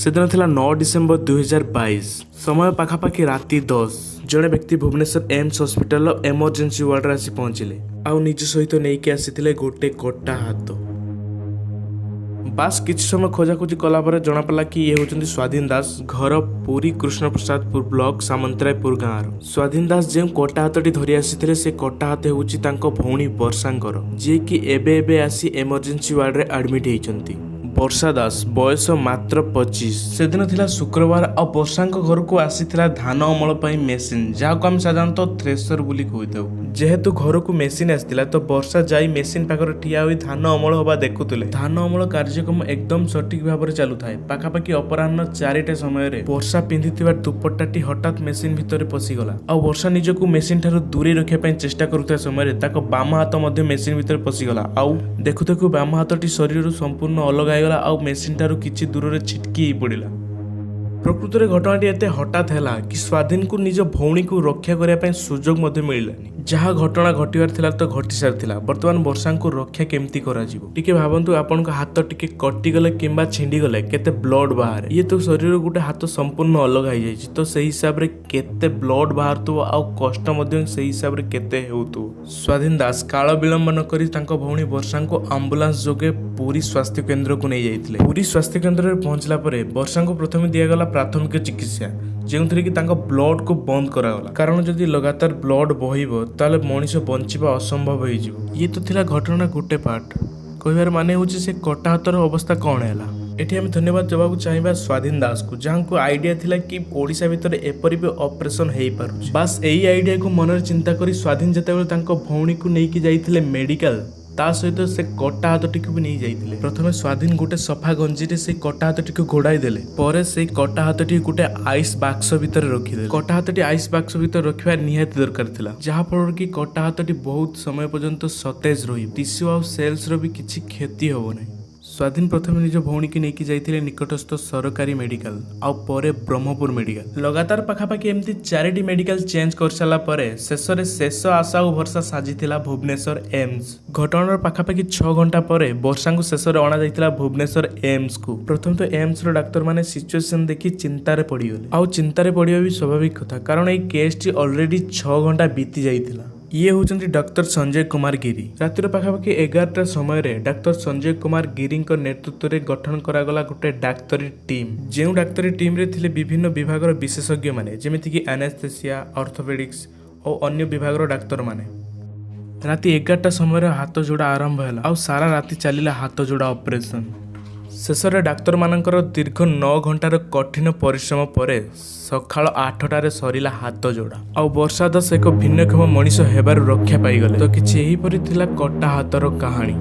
ସେଦିନ ଥିଲା 9 ଡିସେମ୍ବର 2022, ସମୟ ପାଖାପାଖି ରାତି 10। ଜଣେ ବ୍ୟକ୍ତି ଭୁବନେଶ୍ୱର ଏମ୍ସ ହସ୍ପିଟାଲର ଏମର୍ଜେନ୍ସି ୱାର୍ଡରେ ଆସି ପହଞ୍ଚିଲେ ଆଉ ନିଜ ସହିତ ନେଇକି ଆସିଥିଲେ ଗୋଟେ କଟା ହାତ। ବାସ୍, କିଛି ସମୟ ଖୋଜାଖୋଜି କଲା ପରେ ଜଣାପଡ଼ିଲା କି ଇଏ ହେଉଛନ୍ତି ସ୍ୱାଧୀନ ଦାସ, ଘର ପୁରୀ କୃଷ୍ଣପ୍ରସାଦପୁର ବ୍ଲକ ସାମନ୍ତରାୟପୁର ଗାଁର। ସ୍ୱାଧୀନ ଦାସ ଯେଉଁ କଟା ହାତଟି ଧରି ଆସିଥିଲେ, ସେ କଟା ହାତ ହେଉଛି ତାଙ୍କ ଭଉଣୀ ବର୍ଷାଙ୍କର, ଯିଏକି ଏବେ ଏବେ ଆସି ଏମର୍ଜେନ୍ସି ୱାର୍ଡରେ ଆଡମିଟ୍ ହେଇଛନ୍ତି। ବର୍ଷା ଦାସ, ବୟସ ମାତ୍ର 25। ସେଦିନ ଥିଲା ଶୁକ୍ରବାର ଆଉ ବର୍ଷାଙ୍କ ଘରକୁ ଆସିଥିଲା ଧାନ ଅମଳ ପାଇଁ ମେସିନ୍, ଯାହାକୁ ଆମେ ସାଧାରଣତଃ ଥ୍ରେସର ବୋଲି କହିଥାଉ। ଯେହେତୁ ଘରକୁ ମେସିନ୍ ଆସିଥିଲା, ତ ବର୍ଷା ଯାଇ ମେସିନ୍ ପାଖରେ ଠିଆ ହୋଇ ଧାନ ଅମଳ ହେବା ଦେଖୁଥିଲେ। ଧାନ ଅମଳ କାର୍ଯ୍ୟକ୍ରମ ଏକଦମ ସଠିକ ଭାବରେ ଚାଲୁଥାଏ। ପାଖାପାଖି ଅପରାହ୍ନ 4ଟା ସମୟରେ ବର୍ଷା ପିନ୍ଧିଥିବା ଦୁପଟ୍ଟାଟି ହଠାତ୍ ମେସିନ୍ ଭିତରେ ପଶିଗଲା ଆଉ ବର୍ଷା ନିଜକୁ ମେସିନ୍ ଠାରୁ ଦୂରେଇ ରଖିବା ପାଇଁ ଚେଷ୍ଟା କରୁଥିବା ସମୟରେ ତାଙ୍କ ବାମ ହାତ ମଧ୍ୟ ମେସିନ୍ ଭିତରେ ପଶିଗଲା। ଆଉ ଦେଖୁ ଦେଖୁ ବାମ ହାତଟି ଶରୀରରୁ ସମ୍ପୂର୍ଣ୍ଣ ଅଲଗା ହେଇଗଲା ଆଉ ମେସିନ୍ ଠାରୁ କିଛି ଦୂରରେ ଛିଟକି ହେଇ ପଡ଼ିଲା। ପ୍ରକୃତରେ ଘଟଣାଟି ଏତେ ହଠାତ୍ ହେଲା କି ସ୍ୱାଧୀନକୁ ନିଜ ଭଉଣୀକୁ ରକ୍ଷା କରିବା ପାଇଁ ସୁଯୋଗ ମଧ୍ୟ ମିଳିଲାନି। ଯାହା ଘଟଣା ଘଟିବାର ଥିଲା ତ ଘଟି ସାରିଥିଲା। ବର୍ତ୍ତମାନ ବର୍ଷାଙ୍କୁ ରକ୍ଷା କେମିତି କରାଯିବ? ଟିକେ ଭାବନ୍ତୁ, ଆପଣଙ୍କ ହାତ ଟିକେ କଟିଗଲେ କିମ୍ବା ଛିଣ୍ଡିଗଲେ କେତେ ବ୍ଲଡ ବାହାରେ। ଇଏ ତ ଶରୀରରୁ ଗୋଟେ ହାତ ସମ୍ପୂର୍ଣ୍ଣ ଅଲଗା ହେଇଯାଇଛି, ତ ସେଇ ହିସାବରେ କେତେ ବ୍ଲଡ ବାହାରୁଥିବ ଆଉ କଷ୍ଟ ମଧ୍ୟ ସେଇ ହିସାବରେ କେତେ ହେଉଥିବ। ସ୍ୱାଧୀନ ଦାସ କାଳ ବିଳମ୍ବ ନ କରି ତାଙ୍କ ଭଉଣୀ ବର୍ଷାଙ୍କୁ ଆମ୍ବୁଲାନ୍ସ ଯୋଗେ ପୁରୀ ସ୍ୱାସ୍ଥ୍ୟ କେନ୍ଦ୍ରକୁ ନେଇଯାଇଥିଲେ। ପୁରୀ ସ୍ୱାସ୍ଥ୍ୟ କେନ୍ଦ୍ରରେ ପହଞ୍ଚିଲା ପରେ ବର୍ଷାଙ୍କୁ ପ୍ରଥମେ ଦିଆଗଲା ପ୍ରାଥମିକ ଚିକିତ୍ସା, ଯେଉଁଥିରେ କି ତାଙ୍କ ବ୍ଲଡକୁ ବନ୍ଦ କରାଗଲା, କାରଣ ଯଦି ଲଗାତାର ବ୍ଲଡ ବହିବ ତାହେଲେ ମଣିଷ ବଞ୍ଚିବା ଅସମ୍ଭବ ହେଇଯିବ। ଇଏ ତ ଥିଲା ଘଟଣା ଗୋଟେ ପାର୍ଟ। କହିବାର ମାନେ ହେଉଛି, ସେ କଟା ହାତର ଅବସ୍ଥା କ'ଣ ହେଲା? ଏଠି ଆମେ ଧନ୍ୟବାଦ ଦେବାକୁ ଚାହିଁବା ସ୍ୱାଧୀନ ଦାସକୁ, ଯାହାଙ୍କୁ ଆଇଡ଼ିଆ ଥିଲା କି ଓଡ଼ିଶା ଭିତରେ ଏପରି ବି ଅପରେସନ ହେଇପାରୁଛି। ବାସ୍, ଏଇ ଆଇଡ଼ିଆକୁ ମନରେ ଚିନ୍ତା କରି ସ୍ୱାଧୀନ ଯେତେବେଳେ ତାଙ୍କ ଭଉଣୀକୁ ନେଇକି ଯାଇଥିଲେ ମେଡ଼ିକାଲ, ତା ସହିତ ସେ କଟା ହାତଟିକୁ ବି ନେଇ ଯାଇଥିଲେ। ପ୍ରଥମେ ସ୍ୱାଧୀନ ଗୋଟେ ସଫା ଗଞ୍ଜିରେ ସେଇ କଟା ହାତଟିକୁ ଘୋଡ଼ାଇ ଦେଲେ। ପରେ ସେଇ କଟା ହାତଟି ଗୋଟେ ଆଇସ୍ ବାକ୍ସ ଭିତରେ ରଖିଦେଲେ। କଟା ହାତଟି ଆଇସ୍ ବାକ୍ସ ଭିତରେ ରଖିବା ନିହାତି ଦରକାର ଥିଲା, ଯାହାଫଳରେ କି କଟା ହାତଟି ବହୁତ ସମୟ ପର୍ଯ୍ୟନ୍ତ ସତେଜ ରହିବ, ଟିସ୍ୟୁ ଆଉ ସେଲ୍ସର ବି କିଛି କ୍ଷତି ହେବ ନାହିଁ। ସ୍ୱାଧୀନ ପ୍ରଥମେ ନିଜ ଭଉଣୀକି ନେଇକି ଯାଇଥିଲେ ନିକଟସ୍ଥ ସରକାରୀ ମେଡ଼ିକାଲ ଆଉ ପରେ ବ୍ରହ୍ମପୁର ମେଡ଼ିକାଲ। ଲଗାତାର ପାଖାପାଖି ଏମିତି ଚାରିଟି ମେଡ଼ିକାଲ ଚେଞ୍ଜ କରିସାରିଲା ପରେ ଶେଷରେ ଶେଷ ଆଶା ଓ ଭରସା ସାଜିଥିଲା ଭୁବନେଶ୍ୱର ଏମ୍ସ। ଘଟଣାର ପାଖାପାଖି 6 ଘଣ୍ଟା ପରେ ବର୍ଷାଙ୍କୁ ଶେଷରେ ଅଣାଯାଇଥିଲା ଭୁବନେଶ୍ୱର ଏମ୍ସକୁ। ପ୍ରଥମେ ତ ଏମ୍ସର ଡାକ୍ତରମାନେ ସିଚୁଏସନ ଦେଖି ଚିନ୍ତାରେ ପଡ଼ିଗଲେ। ଆଉ ଚିନ୍ତାରେ ପଡ଼ିବା ବି ସ୍ୱାଭାବିକ କଥା, କାରଣ ଏଇ କେସ୍ଟି ଅଲରେଡି 6 ଘଣ୍ଟା ବିତି ଯାଇଥିଲା। ଇଏ ହେଉଛନ୍ତି ଡକ୍ଟର ସଞ୍ଜୟ କୁମାର ଗିରି। ରାତିର ପାଖାପାଖି 11ଟା ସମୟରେ ଡାକ୍ତର ସଞ୍ଜୟ କୁମାର ଗିରିଙ୍କ ନେତୃତ୍ୱରେ ଗଠନ କରାଗଲା ଗୋଟେ ଡାକ୍ତରୀ ଟିମ୍, ଯେଉଁ ଡାକ୍ତରୀ ଟିମ୍ରେ ଥିଲେ ବିଭିନ୍ନ ବିଭାଗର ବିଶେଷଜ୍ଞମାନେ, ଯେମିତିକି ଆନାସ୍ଥେସିଆ, ଅର୍ଥୋପେଡିକ୍ସ ଓ ଅନ୍ୟ ବିଭାଗର ଡାକ୍ତରମାନେ। ରାତି 11ଟା ସମୟରେ ହାତ ଯୋଡ଼ା ଆରମ୍ଭ ହେଲା ଆଉ ସାରା ରାତି ଚାଲିଲା ହାତ ଯୋଡ଼ା ଅପରେସନ। ଶେଷରେ ଡାକ୍ତରମାନଙ୍କର ଦୀର୍ଘ 9 ଘଣ୍ଟାର କଠିନ ପରିଶ୍ରମ ପରେ ସକାଳ 8ଟାରେ ସରିଲା ହାତ ଯୋଡ଼ା ଆଉ ବର୍ଷା ଦାସ ଏକ ଭିନ୍ନକ୍ଷମ ମଣିଷ ହେବାରୁ ରକ୍ଷା ପାଇଗଲେ। ତ କିଛି ଏହିପରି ଥିଲା କଟା ହାତର କାହାଣୀ।